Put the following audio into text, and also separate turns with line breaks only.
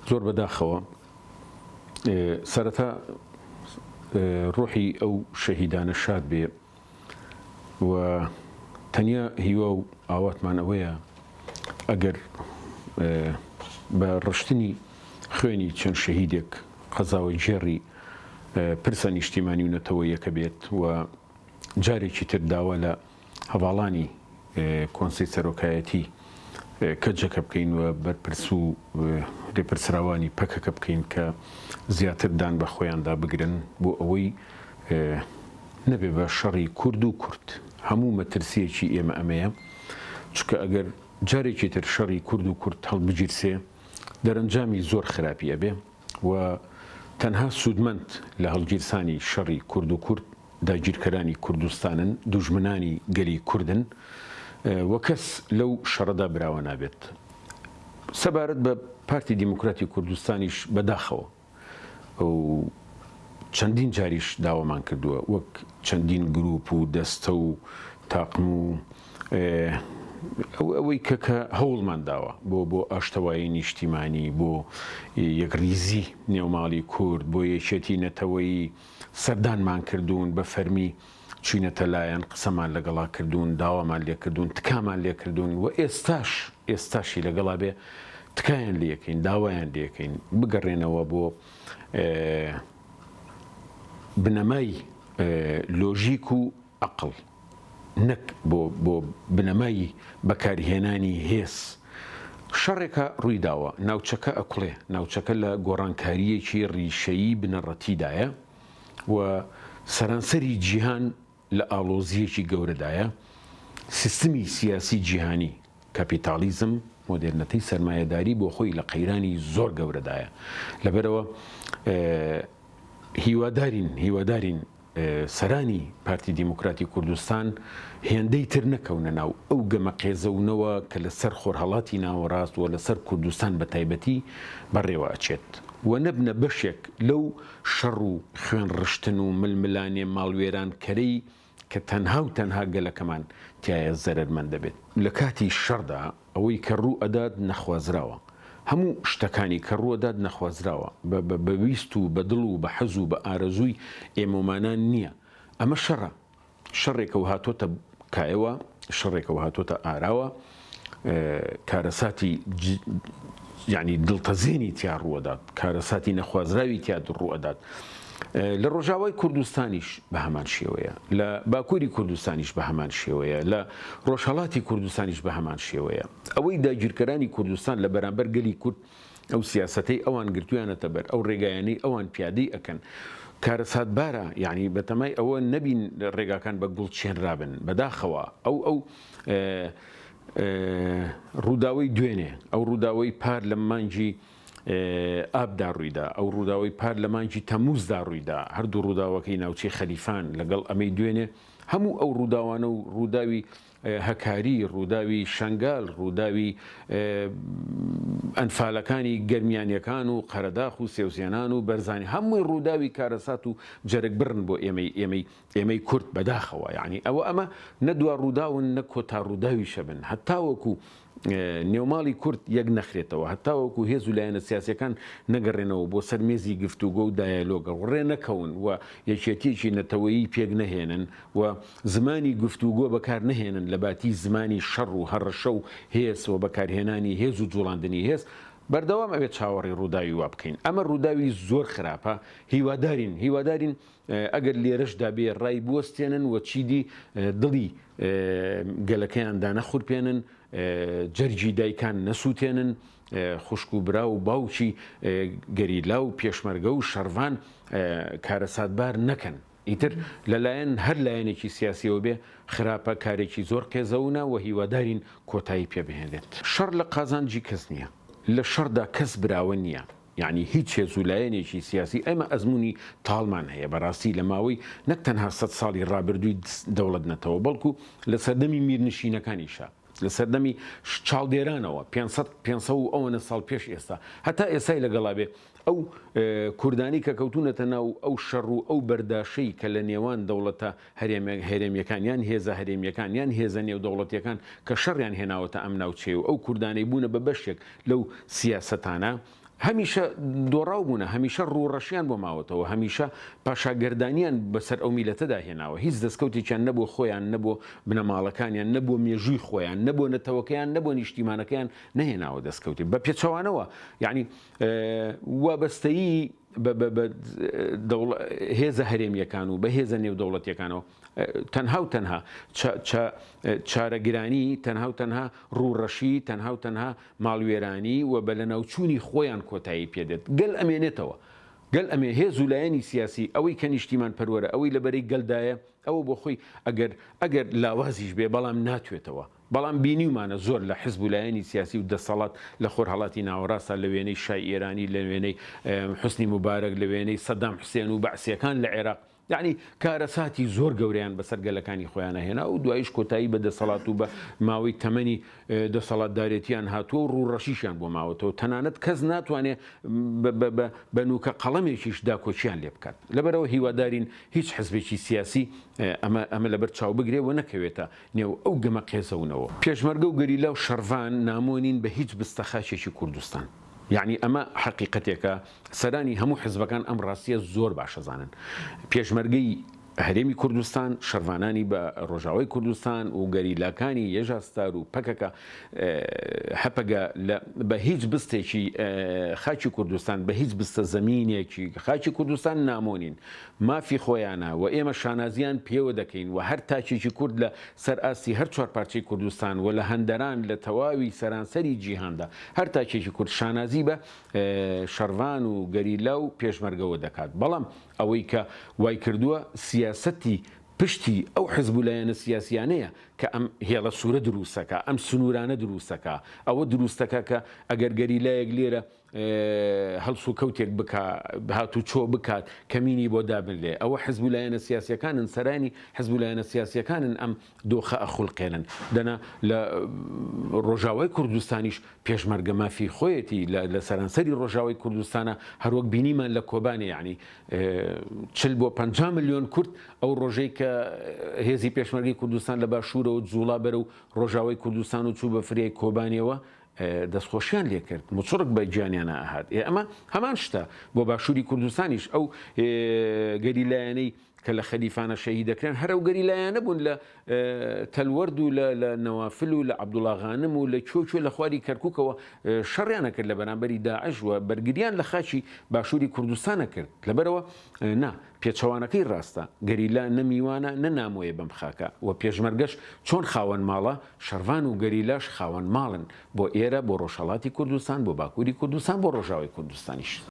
زۆر بەداخەوە سەرەتا ڕۆحی ئەو شەهیدانە شاد بێ و تەنیا هیوا و ئاواتمان ئەوەیە ئەگەر بە ڕشتنی خوێنی چەند شەهیدێک قەزاوەگێڕی پرسە نیشتیمانی و نەتەوەیەکە بێت و جارێکی تر داوا لە هەڤاڵانی کۆنسەی سەرۆکایەتی کەجەکە بکەین و بەرپرس و لێپرسراوانی پەکەکە بکەین کە زیاتر دان بە خۆیاندا بگرن بۆ ئەوەی نەبێ بە شەڕی کورد و کورد. هەموو مەترسییەکی ئێمە ئەمەیە، چونکە ئەگەر جارێکی تر شەڕی کورد و کورد هەڵبگیرسێ دەرەنجامی زۆر خراپی ئەبێ و تەنها سوودمەند لە هەڵگیرسانی شەڕی کورد و کورد داگیرکەرانی کوردستانن، دوژمنانی گەلی کوردن و کەس لەو شەڕەدا براوە نابێت. سەبارەت بە پارتی دیموکراتی کوردستانیش بەداخەوە و چەندین جاریش داوامان کردووە وەک چەندین گروپ و دەستە و تاقم و ئەوەی کە کە هەوڵمان داوە بۆ بۆ ئاشتەوایی نیشتیمانی بۆ یەکڕیزی نێوماڵی کورد بۆ یەکێتی نەتەوەیی سەردانمان کردوون بە فەرمی چوینەتە لایان قسەمان لەگەڵا کردوون داوامان لێکردوون تکامان لێکردوون و ئێستاش ئێستاشی لەگەڵا بێ تکایان لێکەین داوایان لێکەین بگەڕێنەوە بۆ بنەمای لۆژیک و ئەقڵ نەک بۆ بۆ بنەمای بەکارهێنانی هێز. شەڕێکە ڕوویداوە، ناوچەکە ئەکوڵێ، ناوچەکە لە گۆڕانکارییەکی ڕیشەیی بنەڕەتیدایە و سەرانسەری جیهان لە ئاڵۆزییەکی گەورەدایە، سیستمی سیاسی جیهانی، کەپیتاڵیزم، مۆدێرنەتەی سەرمایەداری بۆ خۆی لە قەیرانی زۆر گەورەدایە. لەبەرئەوە هیوادارین هیوادارین سەرانی پارتی دیموکراتی کوردستان هێندەی تر نەکەونە ناو ئەو گەمە قێزەونەوە کە لە سەر خۆرهەڵاتی ناوەڕاست و لە سەر کوردستان بە تایبەتی بەڕێوە ئەچێت و نەبنە بەشێک لەو شەڕ و خوێن ڕشتن و ململانێ ماڵوێرانکەرەی کە تەنها و تەنها گەلەکەمان تیایا زەرەرمەند دەبێت. لە کاتی شەڕدا ئەوەی کە ڕوو ئەدات نەخوازراوە. هەموو شتەکانی کە ڕووەدات نەخوازراوە. بە بە بە ویست و بە دڵ و بە حەز و بە ئارەزووی ئێمەومانان نییە. ئەمە شەڕە. شەڕێکە و هاتۆتە کایەوە، شەڕێکە و هاتۆتە ئاراوە. کارەساتی یانی دڵتەزێنی تیا ڕووەدات، کارەساتی نەخوازراوی تیا ڕووئەدات. لە ڕۆژاوای کوردستانیش بە هەمان شێوەیە، لە باکووری کوردستانیش بە هەمان شێوەیە، لە ڕۆژهەڵاتی کوردستانیش بە هەمان شێوەیە. ئەوەی داگیرکەرانی کوردستان لە بەرامبەر گەلی کورد ئەو سیاسەتەی ئەوان گرتوویانەتە بەر، ئەو ڕێگایانەی ئەوان پیادەی ئەکەن کارەساتبارە، یانی بەتەمای ئەوە نەبین ڕێگاکان بە گوڵ چێنرابن، بەداخەوە ئەو ئەو ڕووداوەی دوێنێ، ئەو ڕووداوەی پار لە مانگی ئابدا ڕوویدا، ئەو ڕووداوەی پار لە مانگی تەمووزدا ڕوویدا، هەردوو ڕووداوەکەی ناوچەی خەلیفان لەگەڵ ئەمەی دوێنێ، هەموو ئەو ڕووداوانە و ڕووداوی هەکاری، ڕووداوی شەنگال، ڕووداوی ئەنفالەکانی گەرمیانیەکان و قەرەداخ و سێوسێنان و بەرزانی، هەمووی ڕووداوی کارەسات و جەرگبڕن بۆ ئێمەی ئێمەی ئێمەی کورد بەداخەوە یانی ئەوە ئەمە نە دوا ڕووداون نە کۆتا ڕووداویشە بن هەتاوەکو نێوماڵی کورد یەک نەخرێتەوە هەتاوەکو هێز و لایەنە سیاسیەکان نەگەڕێنەوە بۆ سەر مێزی گفتوگۆ و دایەلۆگە و ڕێ نەکەون و یەکێتیەکی نەتەوەیی پێک نەهێنن و زمانی گفتوگۆ بەکار نەهێنن لە باتی زمانی شەڕ و هەڕەشە و هێز و بەکارهێنانی هێز و جوڵاندنی هێز بەردەوام ئەبێت چاوەڕێی ڕووداوی وا بکەین ئەمە ڕووداوی زۆر خراپە هیوادارین هیوادارین ئەگەر لێرەشدا بێ ڕای بوەستێنن و چیدی دڵی گەلەکەیان دانەخورپێنن، جەرگی دایکان نەسووتێنن، خوشک و برا و باوکی گەریلا و پێشمەرگە و شەڕڤان کارەساتبار نەکەن. ئیتر لەلایەن هەر لایەنێکی سیاسیەوە بێ خراپە، کارێکی زۆر قێزەونە و هیوادارین کۆتایی پێ بهێنرێت. شەڕ لە قازانجی کەس نییە. لە شەڕدا کەس براوە نییە. یەعنی هیچ هێز و لایەنێکی سیاسی، ئێمە ئەزموونی تاڵمان هەیە بەڕاستی لە ماوەی نەک تەنها سەت ساڵی ڕابردووی دەوڵەت نەتەوە، بەڵکو لە سەردەمی میرنشینەکانیشا، لە سەردەمی چاڵدێرانەوە، 500 پێنج سەد و ئەوەنە ساڵ پێش ئێستا، هەتا ئێستای لەگەڵا بێ، ئەو کوردانەی کە کەوتوونەتە ناو ئەو شەڕ و ئەو بەرداشەی کە لە نێوان دەوڵەتە هەرێمیەکان یان هێزە هەرێمیەکان یان هێزە نێودەوڵەتیەکان کە شەڕیان هێناوەتە ئەم ناوچەیە و ئەو کوردانەی بوونە بە بەشێک لەو سیاسەتانە. هەمیشە دۆڕاو بوونە، هەمیشە ڕووڕەشیان بۆ ماوەتەوە، هەمیشە پاشاگەردانیان بەسەر ئەو میلەتەدا هێناوە، هیچ دەستکەوتێکیان نە بۆ خۆیان، نە بۆ بنەماڵەکانیان، نە بۆ مێژووی خۆیان، نە بۆ نەتەوەکەیان، نە بۆ نیشتیمانەکەیان نەهێناوە دەستکەوتێ. بە پێچەوانەوە یانی وابەستەیی بە بە هێزە هەرێمییەکان و بە هێزە نێودەوڵەتییەکانەوە تەنها و تەنها چارەگرانی، تەنها و تەنها ڕووڕەشی، تەنها و تەنها ماڵوێرانی و بە لەناوچوونی خۆیان کۆتایی پێ دێت. گەل ئەمێنێتەوە. گەل ئەمێ هێز و لایەنی سیاسی، ئەوەی کە نیشتیمان پەروەرە، ئەوەی لە بەرەی گەلدایە، ئەوە بۆ خۆی ئەگەر ئەگەر لاوازیش بێ بەڵام ناتوێتەوە. بەڵام بینیومانە زۆر لە حزب و لایەنی سیاسی و دەسەڵات لە خۆرهەڵاتی ناوەڕاستا لە وێنەی شای ئێرانی، لە وێنەی حوسنی موبارەک، لە وێنەی سەدام حوسێن و بەعسییەکان لە عێراق، یەعنی کارەساتی زۆر گەورەیان بەسەر گەلەکانی خۆیانا هێنا و دواییش کۆتایی بە دەسەڵات و بە ماوەی تەمەنی دەسەڵاتدارێتیان هاتووە و ڕووڕەشیشیان بۆ ماوەتەوە تەنانەت کەس ناتوانێ بە نووکە قەڵەمێکیش داکۆکیان لێ بکات. لەبەرئەوە هیوادارین هیچ حزبێکی سیاسی ئەمە ئەمە لەبەر چاو بگرێ و نەکەوێتە نێو ئەو گەمە قێزەونەوە. پێشمەرگە و گەریلا و شەڕڤان نامۆ نین بە هیچ بستە خاکێکی کوردستان. یەعنی ئەمە حەقیقەتێکە سەرانی هەموو حزبەکان ئەم ڕاستیە زۆر باش ئەزانن. پێشمەرگەی هەرێمی کوردستان، شەڕڤانانی بە ڕۆژاوای کوردستان و گەریلاکانی یەژا ستار و پەکەکە، هەپەگە لە بە هیچ بستێکی خاکی کوردستان، بە هیچ بستە زەمینێکی خاکی کوردستان نامۆ نین. مافی خۆیانە و ئێمە شانازیان پێوە دەکەین و هەر تاکێکی کورد لە سەر ئاستی هەر چوارپارچەی کوردستان و لە هەندەران لە تەواوی سەرانسەری جیهاندا هەر تاکێکی کورد شانازی بە شەڕڤان و گەریلا و پێشمەرگەوە دەکات بەڵام ئەوەی کە وای کردووە سیاسەتی پشتی ئەو حزب و لایەنە سیاسیانەیە کە ئەم هێڵە سوورە دروستەکا ئەم سنوورانە دروستەکا ئەوە دروستەکا کە ئەگەر گەریلایەک لێرە هەڵسوکەوتێک بکا، هاتوچۆ بکات، کەمینی بۆ دابنرێ. ئەوە حزب و لایەنە سیاسیەکانن، سەرانی حزب و لایەنە سیاسیەکانن ئەم دۆخە ئەخولقێنن. دەنا لە ڕۆژاوای کوردستانیش پێشمەرگە مافی خۆیەتی لە سەرانسەری ڕۆژاوای کوردستانا هەروەک بینیمان لە کۆبانێ یەعنی 40 بۆ 50 ملیۆن کورد ئەو ڕۆژەی کە هێزی پێشمەرگەی کوردستان لە باشوورەوە جوڵا بەرەو ڕۆژاوای کوردستان و چوو بە فریای کۆبانێوە دەستخۆشیان لێ کرد موچڕک بە گیانیانا ئەهات ئێ ئەمە هەمان شتە بۆ باشووری کوردستانیش ئەو گەریلایانەی کە لە خەلیفانە شەهید دەکرێن هەر ئەو گەریلایانە بوون لە تەلوەرد و لە نەوافل و لە عەبدوڵا غانم و لە کوێ کوێ لە خواری کەرکووکەوە شەڕیانە کرد لە بەرامبەری داعش و بەرگریان لە خاکی باشووری کوردستانە کرد لەبەرەوە نا پێچەوانەکەی ڕاستە گەریلا نە میوانە نە نامۆیە بەم خاکە و پێشمەرگەش چۆن خاوەن ماڵە شەڕڤان و گەریلاش خاوەن ماڵن بۆ ئێرە، بۆ ڕۆژهەڵاتی کوردستان، بۆ باکووری کوردستان، بۆ ڕۆژاوای کوردستانیش.